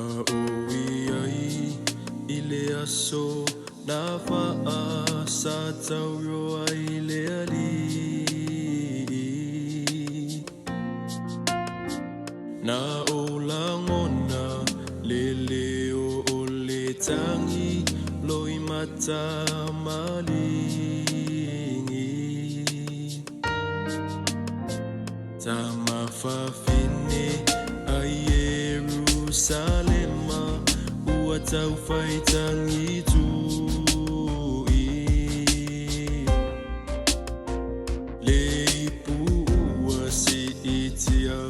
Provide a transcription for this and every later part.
Na ou i ai i le aso na sa tauroa ai le Alii. Na ou lagona le leo o le tagi loimata maligi. Tama fafine a Ierusalema ua taufaitagitu'i. Le ipu ua si'itia,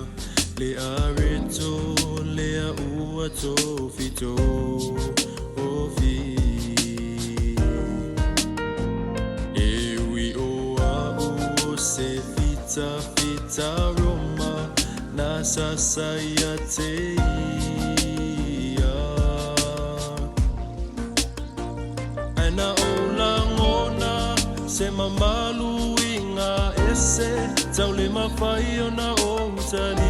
le areto lea ua tofitofi. E ui o a'u o se fitafita Roma na sasa ia te ia. Ae na ou lagona se mamalu uiga ese, tau le mafai ona ou talia.